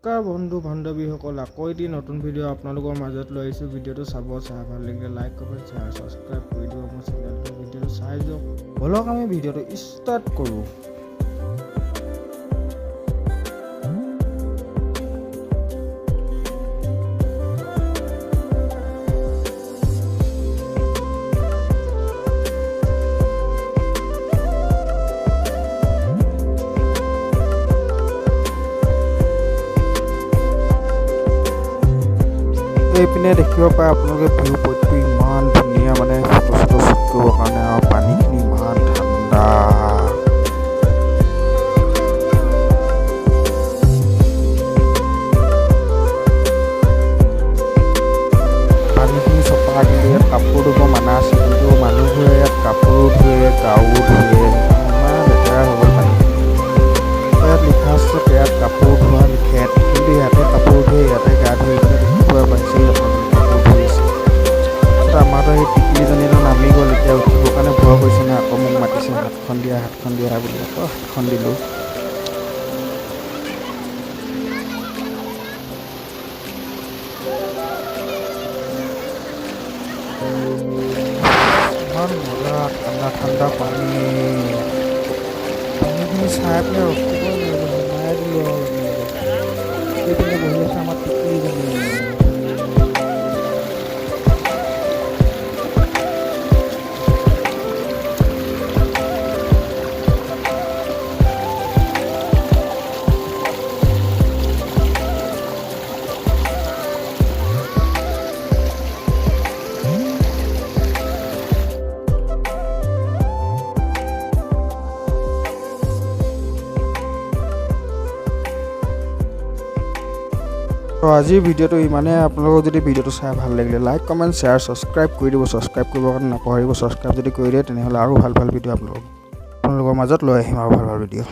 নমস্কাৰ বন্ধু বান্ধৱীসকল, আকৌ এটি নতুন ভিডিঅ' আপোনালোকৰ মাজত লৈ আহিছোঁ। ভিডিঅ'টো চাব, চাই ভাল লাগিলে লাইক, কমেণ্ট, শ্বেয়াৰ, ছাবস্ক্ৰাইব কৰি দিব মোৰ চেনেলটো। ভিডিঅ'টো চাই যাওক। ব'লক, আমি ভিডিঅ'টো ষ্টাৰ্ট কৰোঁ। এইপিনে দেখিব পাৰে আপোনালোকে, ভিউ পইণ্টটো ইমান ধুনীয়া, মানে ফটো চটো শ্বুট কৰিবৰ কাৰণে আৰু পানীখিনি ইমান ঠাণ্ডা। পানীখিনি চফা, কিন্তু ইয়াত কাপোৰ ধুব মানা আছে। কিন্তু মানুহবোৰে ইয়াত কাপোৰো ধুৱে, গাও ধুৱে। ইমান লেতেৰা হৈ গ'ল পানীখিনি। ইয়াত লিখা আছে, ইয়াত কাপোৰ ধোৱা নিষেধ, কিন্তু ইয়াতে কাপোৰ ধুৱে, ইয়াতে গা ধুৱে। মানে দেখিব পাইছেই আপোনালোকে, কাপোৰ ধুই আছে। তাৰপিছত আমাৰতো সেই টিকলিজনীতো নামি গ'ল। এতিয়া উঠিবৰ কাৰণে ভয় কৰিছে না, আকৌ মোক মাতিছে, "হাতখন দিয়া, হাতখন দিয়া" বুলি। আকৌ হাতখন দিলোঁ। ইমান মজা ঠাণ্ডা ঠাণ্ডা পানী। পানীখিনি চাই পেলাই ৰখিবই নোৱাৰিলোঁ, সোমাই দিলোঁ আৰু লগে লগে। সেইপিনে বহি আছে আমাৰ টিকলিজনী। তো আজিৰ ভিডিঅ'টো ইমানেই। আপোনালোকক যদি ভিডিঅ'টো চাই ভাল লাগিলে লাইক, কমেণ্ট, শ্বেয়াৰ, ছাবস্ক্ৰাইব কৰি দিব। ছাবস্ক্ৰাইব কৰিবৰ কাৰণে নাপাহৰিব। ছাবস্ক্ৰাইব যদি কৰি দিয়ে, তেনেহ'লে আৰু ভাল ভাল ভিডিঅ' আপোনালোকৰ মাজত লৈ আহিম আৰু ভাল ভাল ভিডিঅ'।